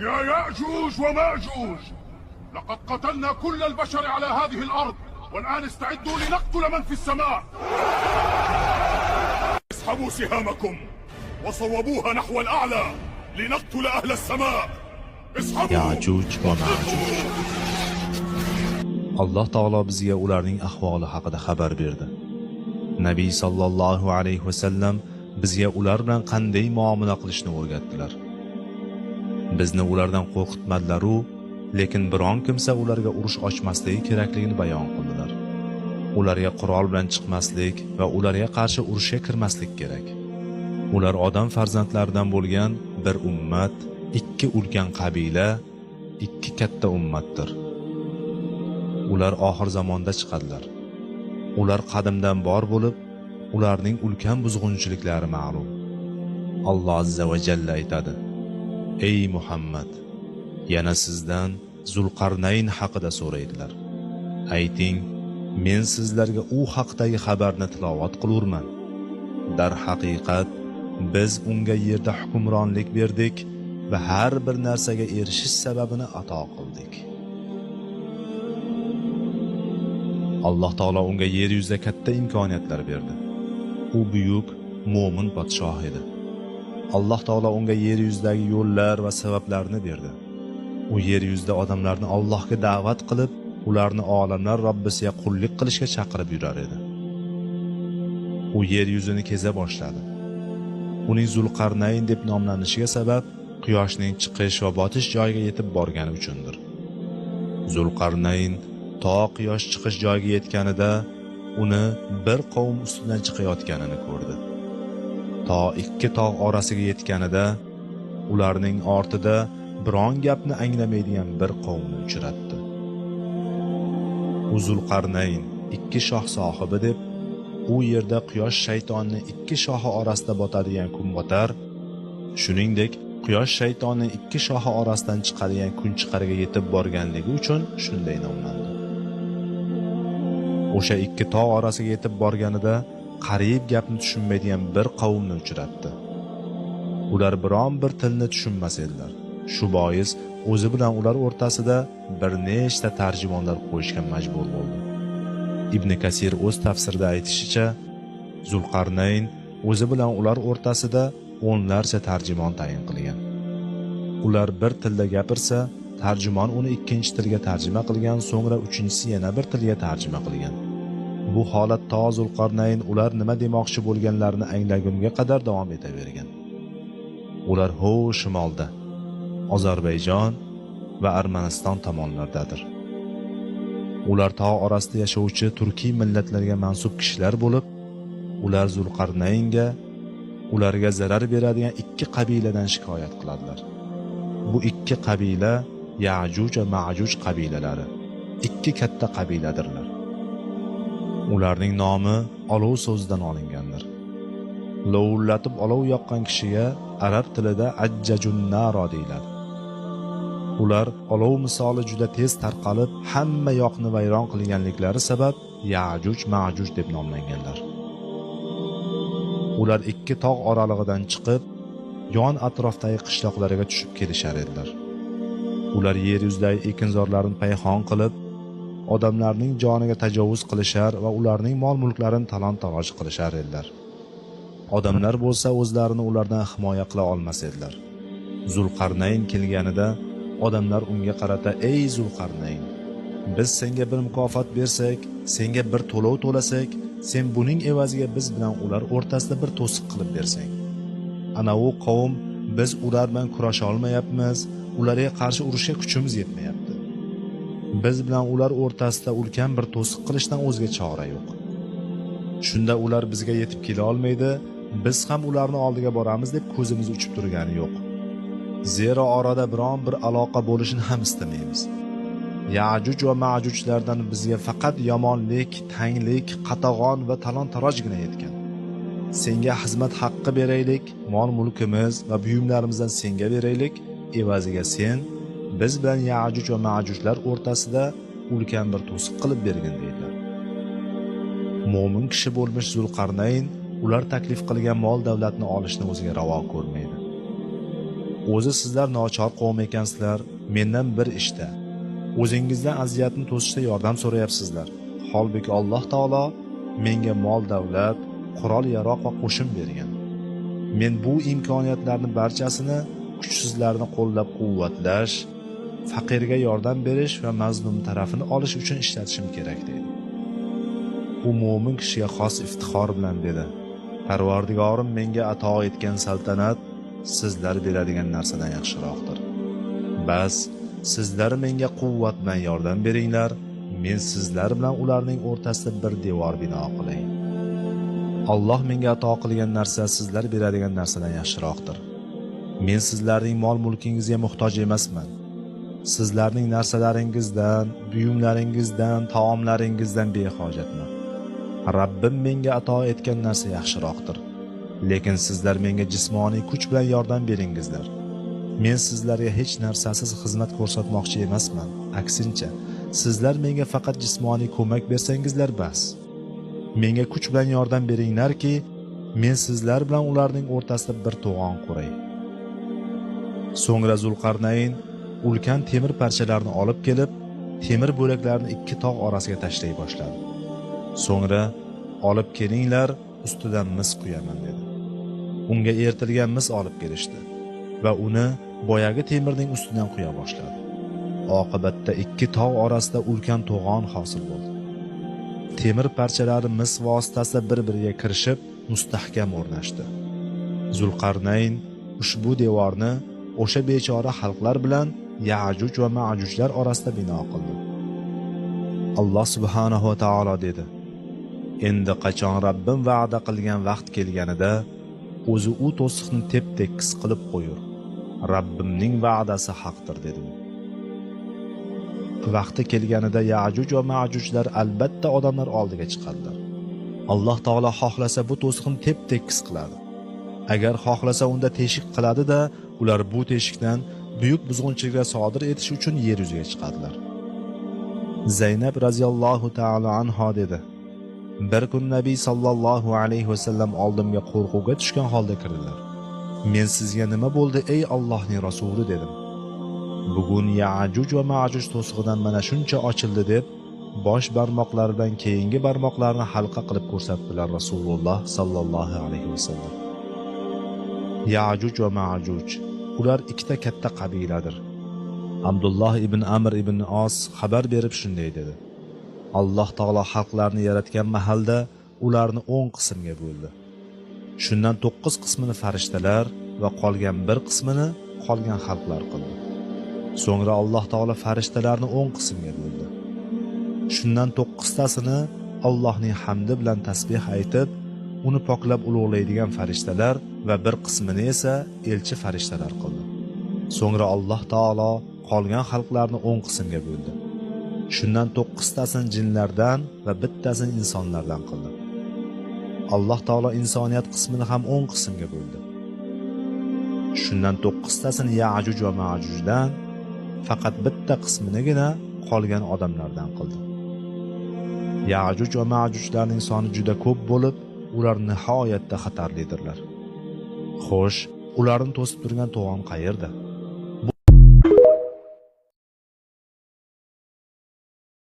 يا يأجوج ومأجوج، لقد قتلنا كل البشر على هذه الأرض، والآن استعدوا لنقتل من في السماء. اسحبوا سهامكم وصوبوها نحو الأعلى لنقتل أهل السماء. اسحبوا. Yajuj va Majuj. Alloh taolo bizga ularning ahvoli haqida xabar berdi. Nabiy sallallohu alayhi vasallam bizga ular bilan qanday muomala qilishni o'rgatdilar. Bizni ulardan qo'rqitmadilar-u, lekin biron kimsa ularga urush ochmasligi kerakligini bayon qildilar. Ularga qurol bilan chiqmaslik va ularga qarshi urushga kirmaslik kerak. Ular odam farzandlaridan bo'lgan bir ummat, ikki ulkan qabila, ikki katta ummatdir. Ular oxir zamonda chiqadilar. Ular qadimdan bor bo'lib, ularning ulkan buzg'unchiliklari ma'lum. Alloh azza va jalla aytadi: Ey Muhammad, yana sizdan Zulqarnayn haqida so'raydilar. Ayting, men sizlarga u haqdagi xabarni tilovat qilurman. Darhaqiqat biz unga yerda hukmronlik berdik va har bir narsaga erishish sababini ato qildik. Alloh taolo unga yer yuzida katta imkoniyatlar berdi. U buyuk mo'min podshoh edi. Alloh taolo unga yer yuzidagi yo'llar va sabablarni berdi. U yer yuzida odamlarni Allohga da'vat qilib, ularni olamlar Robbisiga qullik qilishga chaqirib yurar edi. U yer yuzini keza boshladi. Uning Zulqarnayn deb nomlanishiga sabab quyoshning chiqish va botish joyiga yetib borgani uchundir. Zulqarnayn to quyosh chiqish joyiga yetganida uni bir qavm ustidan chiqayotganini ko'rdi. To ikki tog' orasiga yetganida ularning ortida biron gapni anglamaydigan bir qavmni uchratdi. U Zulqarnayn ikki shoh sohibi deb, u yerda quyosh shaytonni ikki shoxi orasida botadigan kun botar, shuningdek quyosh shaytonni ikki shoxi orasidan chiqadigan kun chiqariga yetib borganligi uchun shunday nomlandi. O'sha ikki tog' orasiga yetib borganida qariyb gapni tushunmaydigan bir qavmni uchratdi. Ular biron bir tilni tushunmas edilar. Shu bois o'zi bilan ular o'rtasida bir nechta tarjimonlar qo'yishga majbur bo'ldi. Ibn Kasir o'z tafsirida aytishicha, Zulqarnayn o'zi bilan ular o'rtasida o'nlarcha tarjimon tayin qilgan. Ular bir tilda gapirsa, tarjimon uni ikkinchi tilga tarjima qilgan, so'ngra uchinchisi yana bir tilga tarjima qilgan. Bu holat to Zulqarnayn ular nima demoqchi bo'lganlarini anglagunga qadar davom etavergan. Ular ho shimolda, Ozarbayjon va Armaniston tomonlardadir. Ular tog' orasida yashovchi turkiy millatlarga mansub kishilar bo'lib, ular Zulqarnaynga ularga zarar beradigan ikki qabiladan shikoyat qiladilar. Bu ikki qabila Ya'juj va Ma'juj qabilalari, ikki katta qabiladirlar. Ularning nomi olov so'zidan olingandir. Lovullatib olov yoqqan kishiga arab tilida ajjajun naro deyiladi. Ular olov misoli juda tez tarqalib, hamma yoqni vayron qilganliklari sabab Ya'juj Ma'juj deb nomlanganlar. Ular ikki tog' oralig'idan chiqib, yon atrofdagi qishloqlarga tushib kelishar edilar. Ular yer yuzidagi ekinzorlarni payhon qilib, odamlarning joniga tajovuz qilishar va ularning mol-mulklarini talon-taroj qilishar edilar. Odamlar bo'lsa o'zlarini ulardan himoya qila olmas edilar. Zulqarnayn kelganida odamlar unga qarata: "Ey Zulqarnayn, biz senga bir mukofot bersak, senga bir to'lov to'lasak, sen buning evaziga biz bilan ular o'rtasida bir to'siq qilib bersang. Ana u qavm biz ular bilan kurasha olmayapmiz, ularga qarshi urushga kuchimiz yetmayapti. Biz bilan ular o'rtasida ulkan bir to'siq qilishdan o'zga chora yo'q. Shunda ular bizga yetib kela olmaydi, biz ham ularni oldiga boramiz deb ko'zimiz uchib turgani yo'q. Zero orada biron bir aloqa bo'lishini ham istamaymiz. Ya'juj va Ma'jujlardan bizga faqat yomonlik, tanglik, qatag'on va talon-tarojgina yetgan. Senga xizmat haqqi beraylik, mol-mulkimiz va buyumlarimizdan senga beraylik, evaziga sen biz bilan Ya'juj va Ma'jujlar o'rtasida ulkan bir to'siq qilib bergin" deydilar. Mo'min kishi bo'lmish Zulqarnayn ular taklif qilgan mol davlatni olishni o'ziga ravo ko'rmaydi. O'zi sizlar nochor qavm ekansizlar, mendan bir ishda, o'zingizdan aziyatni to'sishda yordam so'rayapsizlar. Holbuki Alloh taolo menga mol davlat, qurol yaroq va qo'shin bergan. Men bu imkoniyatlarni barchasini kuchsizlarni qo'llab-quvvatlash, faqirga yordam berish va mazlum tarafini olish uchun ishlatishim kerak dedi. U mo'min kishiga xos iftixor bilan dedi: Parvardigorim menga ato etgan saltanat sizlar beradigan narsadan yaxshiroqdir. Bas, sizlar menga quvvat bilan yordam beringlar, men sizlar bilan ularning o'rtasida bir devor bino qilay. Alloh menga ato qilgan narsa sizlar beradigan narsadan yaxshiroqdir. Men sizlarning mol-mulkingizga muhtoj emasman. Sizlarning narsalaringizdan, buyumlaringizdan, taomlaringizdan behojatman. Rabbim menga ato etgan narsa yaxshiroqdir. Lekin sizlar menga jismoniy kuch bilan yordam beringizlar. Men sizlarga hech narsasiz xizmat ko'rsatmoqchi emasman. Aksincha, sizlar menga faqat jismoniy ko'mak bersangizlar bas. Menga kuch bilan yordam beringlarki, men sizlar bilan ularning o'rtasida bir to'g'on quray. So'ngra Zulqarnayn ulkan temir parchalarini olib kelib, temir bo'laklarini ikki tog' orasiga tashlay boshladi. So'ngra olib kelinglar, ustidan mis quyaman dedi. Unga ertilgan mis olib kelishdi va uni boyagi temirning ustidan quya boshladi. Oqibatda ikki tog' orasida ulkan to'g'on hosil bo'ldi. Temir parchalari mis vositasida bir-biriga kirishib, mustahkam o'rnashdi. Zulqarnayn ushbu devorni o'sha bechora xalqlar bilan Ya'juj va Ma'jujlar orasida bino qildi. Alloh subhanahu va taolo dedi: Endi qachon Rabbim va'da qilgan vaqt kelganida o'zi u to'siqni tep-tekis qilib qo'yur. Rabbimning va'dasi haqdir dedi u. Vaqti kelganida Ya'juj va Ma'jujlar albatta odamlar oldiga chiqadilar. Alloh taolo xohlasa bu to'siqni tep-tekis qiladi. Agar xohlasa unda teshik qiladi-da, ular bu teshikdan buyuk buzg'unchiliklar sodir etish uchun yer yuziga chiqadilar. Zaynab radhiyallohu ta'ala anha dedi: Bir kun Nabiy sallallohu alayhi vasallam oldimga qo'rquvga tushgan holda kirdilar. Men sizga nima bo'ldi ey Allohning rasuli dedim. Bugun Ya'juj va Ma'juj to'sig'idan mana shuncha ochildi deb bosh barmoqlari bilan keyingi barmoqlarini halqa qilib ko'rsatdilar Rasululloh sallallohu alayhi vasallam. Ya'juj va Ma'juj ular ikkita katta qabiladir. Abdulloh ibn Amr ibn Os xabar berib shunday dedi: Alloh taolo xalqlarni yaratgan mahalda ularni 10 qismga bo'ldi. Shundan 9 qismini farishtalar va qolgan bir qismini qolgan xalqlar qildi. So'ngra Alloh taolo farishtalarni 10 qismga bo'ldi. Shundan 9 tasini Allohning hamdi bilan tasbih aytib, uni poklab ulug'laydigan farishtalar va bir qismini esa elchi farishtalar qildi. So'ngra Alloh taolo qolgan xalqlarni 10 qismga bo'ldi. Shundan 9 tasini jinlardan va bittasini insonlardan qildi. Alloh taolo insoniyat qismini ham 10 qismga bo'ldi. Shundan 9 tasini Ya'juj va Ma'jujdan, faqat bitta qisminigina qolgan odamlardan qildi. Ya'juj va Ma'jujlarning soni juda ko'p bo'lib, ular nihoyatda xatarlidirlar. Xo'sh, ularni to'sib turgan to'g'on qayerda?